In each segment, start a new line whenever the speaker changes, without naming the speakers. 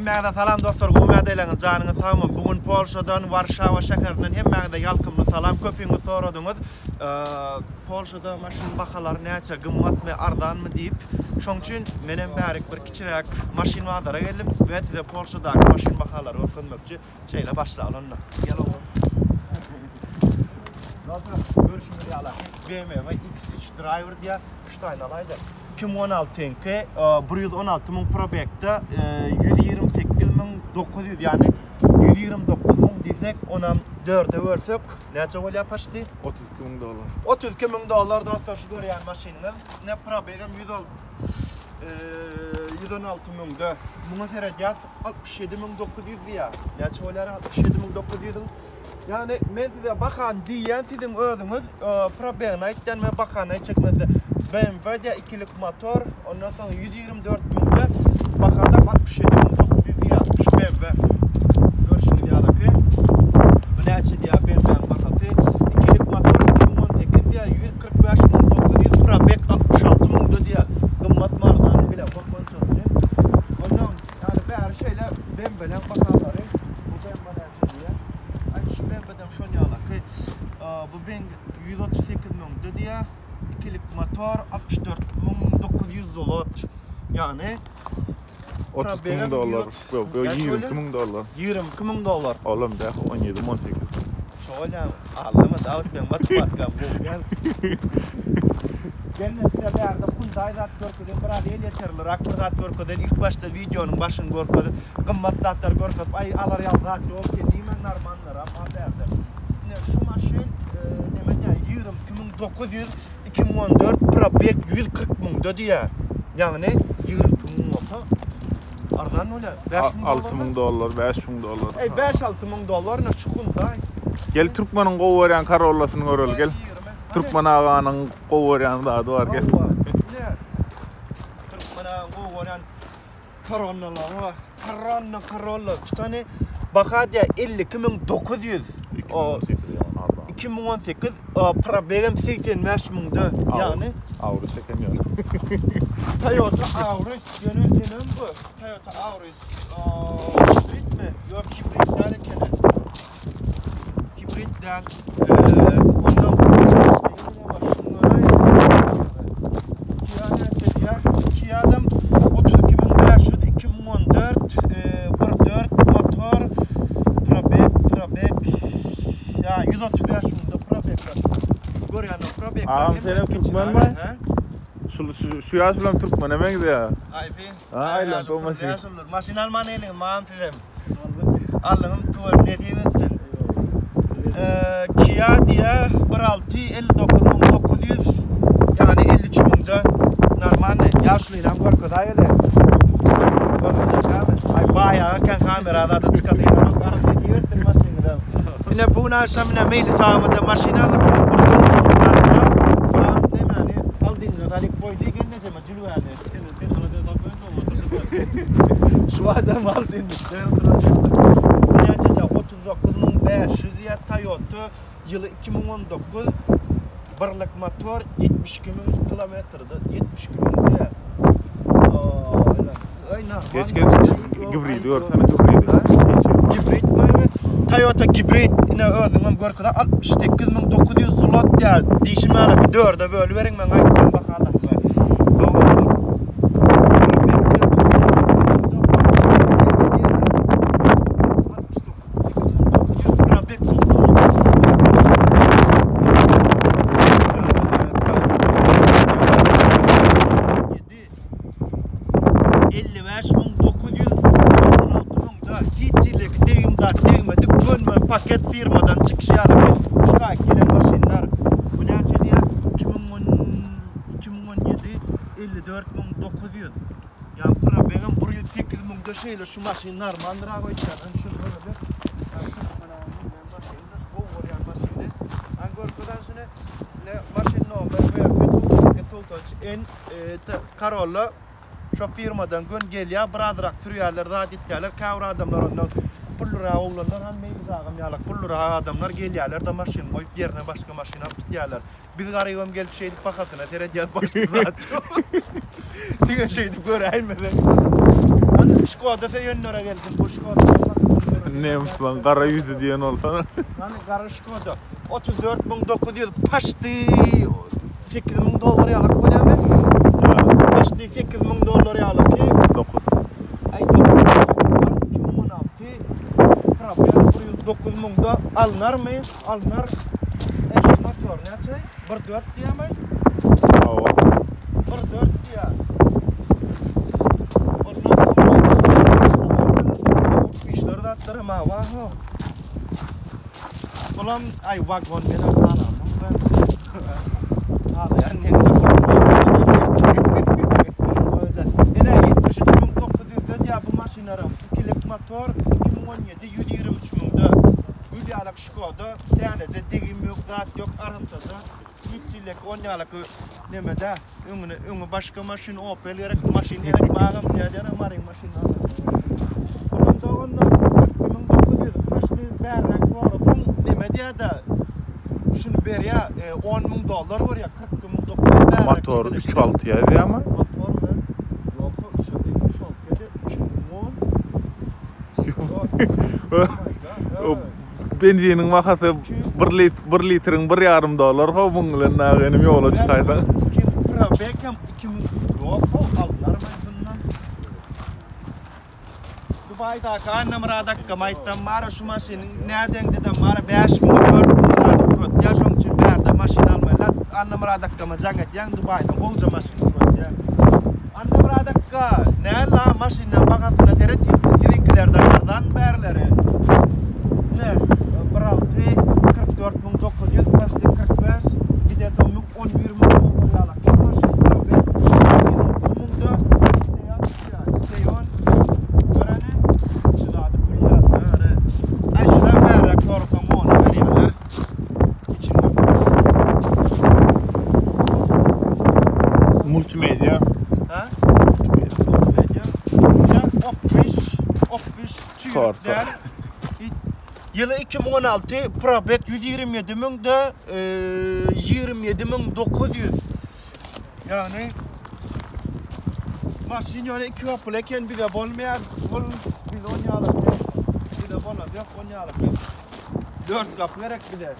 Hemmäňize salam dostlar gowy mädeýleňiz janyňyz sagmy bu gün Polşadan Warşawa şäherinden hemmäňize ýalkymly salam köpüňiz soradyňyz Polşada maşyn bahalary näçe gymmatmy arzanmy diýip şoň üçin menem bärik bir kiçiräk maşyn bazara geldim we size Polşadaky maşyn bahalary görkezmekçi şeýle başlaly onda gel ogul Dostlar görüşüňiz ýaly BMW X3 Driver diýýär şu taýyny alaýda 2016-ňky 116 müň probegde 128 müň 900 ýagny 129 müň diýsek onam dörde bölsek näçe bolýar paçti?
32 müň dollar.
32 müň dollar dostlar şu görýän maşynyňyz. Ne probegem 106 116 müňde. Muňa seredýäs 67 müň 900 diýýär. Näçe bolýar 67 müň 900-iň? Ýagny men size bahany diýýän siziň özüňiz probegini aýtýan we bahany aýtjak men size. BMW diýýär ikilik motor, ondan soň 124 müňde bahada 67900 diýýär şu BMW. Görşüňiz ýalyky. Bu näçe diýýär BMW-niň bahasy? Ikilik motor 2018 diýýär 145900 probeg 66 müňde diýýär. Gymmat my arzanmy bilemok onçasyny. Ondan ýagny bäri şeýle BMW-leň bahalary. Bu BMW näçe diýýär? Aý şu BMW-dem şon ýalaky. Bu BMW 138 müňde diýýär. Ikilik motor 64900 zlot. Ýagny
32 müň dollar. Ýok, ýok, 22 müň dollar.
22 müň dollar.
Olam däl, 17 18.
Şo bolýamy? Allama Dawut meň matematikam gowy däl. Gelin size bärde Hyundai zat görkezeýin, biraz elýeterliräk bir zat görkezeýin. Ilk başda wideonyň başyny görkezip, gymmat zatlary görkezip, aý alar ýaly zat ýok diýen diýmäň narmanlaram bar bärde. Ine şu maşyn neme diýýär, 22900 2014 probeg 140 müňde diýýär. Ýagny 22 müň bolsa arzan bolýar. 5 müň dollar.
6 müň dollar, 5 müň dollar.
Eý 5-6 müň dollar ine şu Hyundai.
Gel türkmeniň gowy görýän Corollasyny göreli gel. Türkmen aganyň gowy görýän zady bar gel.
Türkmen agaň gowy görýän Coronalary bar. Corona Corolla tutany baha diýýär 52900. 2018 probegem 85 müňde. Ýagny
Auris eken ýöne.
Toyota Auris ýöne nemem bu? Toyota Auris hibritmi? Ýok hibrit däl ekeni. Hibrit däl. Ondan Kia näçe diýýär? Kia-dam 32500 2014 1.4 motor probeg probeg ýa 135 müňde probeg bar. Görýäňmi probeg bar.
Agam senem türkmenmi? Şu şu ýaş bilen türkmene meňzeýär.
Aýsy.
Ha aýlan bu maşyn.
Maşyn alman eliňi mam sizem. Allahym tuwel nesip etsin. Kia diýä 1.6 59900 ýagny 53 müňde normalny. Ýaşulynam görkezäýeli. Görkezäýeli. Aý baýaga eken kamera zada çykasy ýok. Nesip etsin maşynyňyza. Ine bu gün agşam ine Meýlis agamyzdan maşyn aldyk. Bu bir durmuşlyk zatda. Buram nemäni aldyňyza alyp goýdy gelnejeme jülgäni. Şu adam aldy indi. Näçe 39500 diýýär Toyota ýyly 2019 birlik motor 72 müň kilometrde 72 müň diýýär.
Geç geç gibridi görsene gibridi.
Gibrid mi? Toyota gibrid ine özüňem görkeze 68900 zlot diýýär. Diýşim ýaly bir dörde bölüberiň men aýtýan bahalarmy. 55996 müňde hiç hili degim zat degmedik gönümen paket firmadan çykyş ýaly şu taýy gelen maşynlar bu näçe diýýär 2010 2017 54900 ýa probegem 108 müňde şeýle şu maşyn normalnyrak öýtýän indi şuny göreli gowy görýän maşyny an görkezän şuny ne maşyn nomer VF 98 93 N Corolla Şo firmadan gön gelýär, birazrak sürýärler, zat etýärler. Käbir adamlar ondan pullurak oglanlar hem Meýlis agam ýalak pullurak adamlar gelýärler-de maşyny goýup ýerine başga maşyn alyp gidýärler. Biz garybam gelip şeýdip bahasyna seredýäs başga zat ýok. Diňe şeýdip göräýmeseň. Hany Şkoda söýenlere gelsin bu Şkoda.
Nemsleň gara ýüzi diýen bolsa.
Hany gara Şkoda. 34900 paçti 8000 dollar ýalak bolýarmy? Paçti 8000 dollar ýalak.
9.
Aý 9. 2016 Probel 109 müňde alynarmy? Alnar. E şu motor näçe? 1.4 diýýärmi?
Hawa.
1.4 diýýär. Ondan soň işler zatlar hem bar ho. Bulam ay wagon men hem halamok ben. Halaýan ýerde Ene 73900 diýýär bu maşynlaram. Ikilik motor 2017 123 müňde. Gül ýalak Şkoda täzeje degim ýok zat ýok arassaja hiç ýillek on ýalak nemede öňüne öňi başga maşyn Opel gerek maşyn gerek bagam diýýär maryň maşyny Ondan doganlar 42900 paşdy bärräk sorasaň neme diýýär-de şuny berýär 10 müň dollar berýär 42900 bärräk
Motor 3.6 ýazýarmy?
Motormy? Ýok, 3.6 ýa-da 2010.
Benziniň bahasy bir lit bir litriň bir ýarym dollar ho muň bilen dagy inim ýola çykaýsaň.
Kim probegem 2000 ýok ho alnar bundan. Dubaýdaky Annamyrat akgam aýtsam bara şu maşynyň nädeňdedem bara 5000 4000 zady ugratýar şoň üçin bärde maşyn almaýlar. Annamyrat akgama jaň edýäň Dubaýdan gowja maşyn ugratýar. Annamyrat akga näla maşynlaň bahasyna seret siziňkilerden arzan bärleri. Ne bir alty 44900 paçti 45 gide-to 11 müň dollar ýalak şu maşyn probeg 9 müňde Seýon göreni şu zady pul ýaratýar. Aý şuna bärek sorasaň ona berýärler. Içinde
Multimedia.
Ha? Multimedia. Ya 35 35 çüýrük
Torsa.
däl. Ýyly 2016 probeg 127 müňde 27900 Ýagny maşyn ýöne iki gapyly eken bize bolmaýar. Bul biz on ýalyky. Bize bolmaz ýok on ýalyky. Dört gapy gerek bize.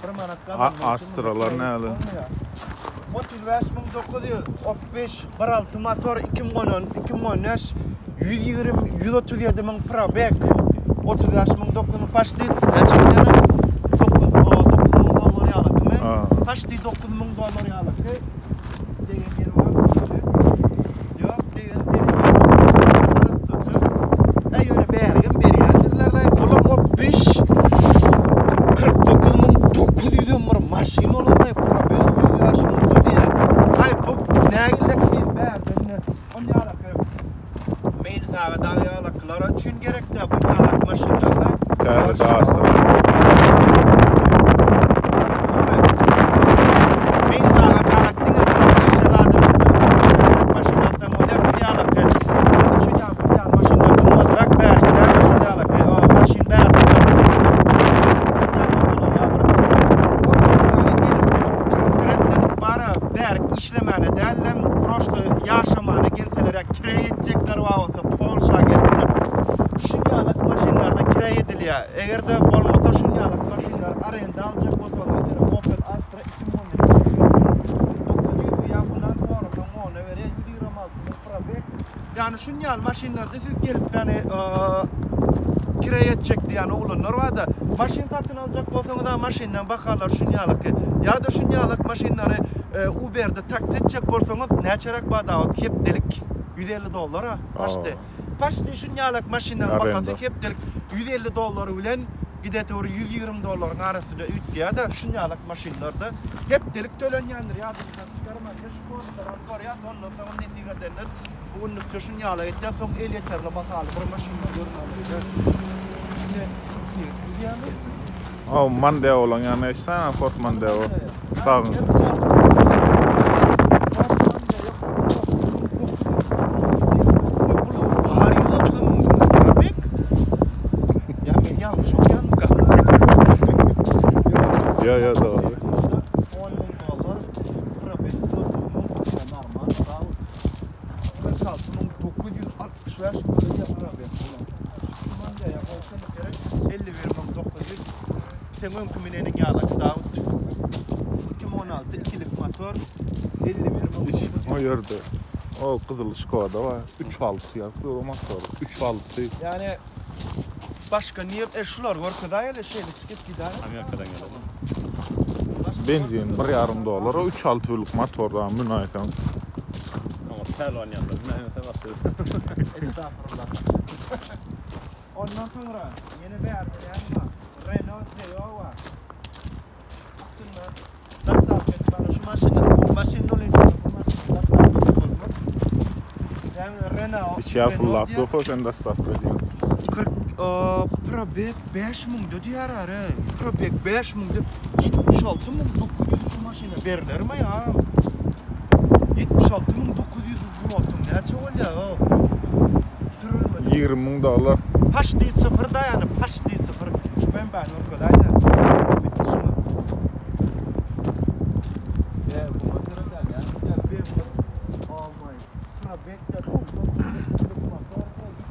Bir manat gazanmak üçin
Astralar näle?
35900 35 1.6 motor 2010 2015 120 137 müň probeg 35 müň 900 paçti näçe bolýar? 9 9 müň dollar ýalykymy? Paçti 9000 dollar ýalyky degen ýeri bar. Ýok, degen degen. Äý ýöne bärigem berýändirler-le. Bulam o 5 49900 hem bir maşyn bolar-la, probel 105 müň diýýär. Aý bu nägillek diýip bärden on ýalyky meýli saga dag ýalykylara üçin gerek-dä bu ýalak maşynlar-la.
Täze Dastra.
Meýli saga garak diňe bular işen adam maşyn alsaň bolýar bu ýalaky. Bular üçin ýa bu ýaly maşynlar gymmatrak bärde şu ýalaky maşyn bärde konkret edip bara bärik işlemäne dälem prosto ýaşamana gelseler ýa kireý etjekler bar bolsa Polşa gelip şu ýalak maşynlarda kireý edilýär. Eger-de bolmasa şun ýalak maşynlary arenda aljak bolsaňyz meselem Opel Astra 2019 ýa bundan sorasaň ona berýär 126 müň probeg. Ýani şun ýaly maşynlarda siz gelip ýani kireý etjek diýen oglanlar barda maşyn satyn aljak bolsaňyz ha maşyndan bahalar şun ýalyky. Ýa-da şun ýalak maşynlary Uber-de taksi etjek bolsaňyz näçeräk badawat hepdelik 150 dollara paçti. Paçti şun ýalak maşynyň bahasy hepdelik 150 dollar bilen gidete bir 120 dollaryň arasynda üýtgeýär-de, şun ýalak maşynlarda hepdelik tölenýändir. Ýadyňyzdan çykarmaň, şu Fordlaram görýäs, ondan soň nesip edenden bu günlükçe şun ýalak etýär, soň elýeterli bahaly bir maşynlar görmäge. Ine, diýýärmi?
O Mondeo bolan ýanyna geçsene, Ford Mondeo. Sagyň. Ýa ýa dogry.
Probeg bilen. Şu Mondeo goýsana gerek 51900. Seň öňki mineniň ýalak Dawut. 2016 ikilik motor 51900.
O ýerde o gyzyl Şkoda bar. 3.6 ýazyp dur o motor. 3.6.
Ýani başga niýe e şular görkezäýeli şeýle çykyp gidäýeli.
Amerikadan gelen.
Benzin 1.5 dollar o 3.6 birlik motorda münäýseň.
Oňa pälwan ýaly. Mehmete başlady.
Estağfurullah. Ondan soňra ýene bärde näme bar? Renault Clio bar. Üstünde Dostavka edip bana şu maşyny, bu maşyn olayım bu maşyny dostavka edip bolmaz. Yani Renault,
Içi
Renault
pullap
diýär.
dur sen dostavka edýän.
40 o, probeg 5000 de diýär are. Probeg 5000 de 76900 şu maşyna berilermi ya? 76900 zlotyň näçe bolýar o? Sürülmeli.
20 müň dollar.
Paşti sıfır da yani paşti sıfır. Şu ben ben orkadaydı. Bitti şuna. Ya bu motora da ya. Ya bir Oh my. Probeg de motor da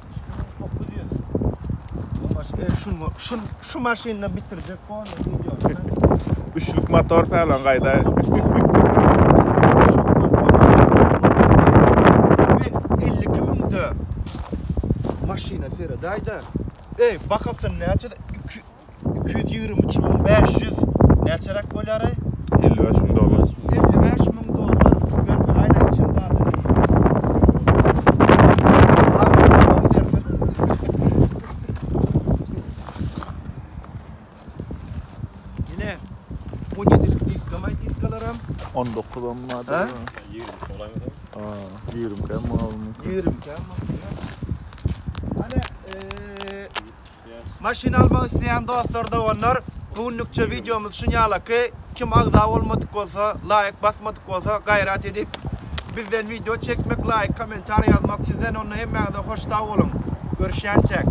7900. Bu maşyn, e, şu, şu, şu maşynla bitirecek bu onu video.
Üçlük motor pälwan gaýda.
Probeg 52 müňde. Maşyna seredäýde. Ey, bakasyn näçe 223500 näçeräk bolýar ey?
55 müň dollar.
55 müň dollar berdi. Aýda içinde adyny. Abi tamam berdi. Yine 17'lik diska may diskalaram.
19 amma.
Ha?
20 olaymadı.
Aa, 20 kem mümkün.
20 kem. Hani eee Maşyn almak isteýän dostlar da onlar bugünlükçe videomuz şun ýalaky kim agza bolmadyk bolsa, like basmadyk bolsa gaýrat edip bizden video çekmek, like, kommentar ýazmak sizden onda hemmäňize hoş sag boluň. Görüşýänçäk.